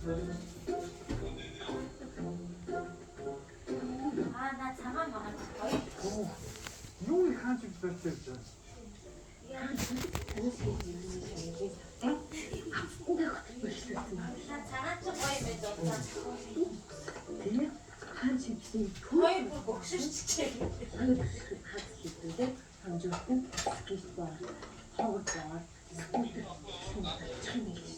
Аа, на цагаан байгаа. Хоёр. Юу их хаан чиг зорч явж байгаа. На цагаан ч гоё юм байж удаа. Тэгээ хаан чиглэлийн Хоёр бүр гөгшөрч чиг. хоёр хаз хийдэлээ хамжуулсан скейтборд, ховор боор, скутер гэсэн юм.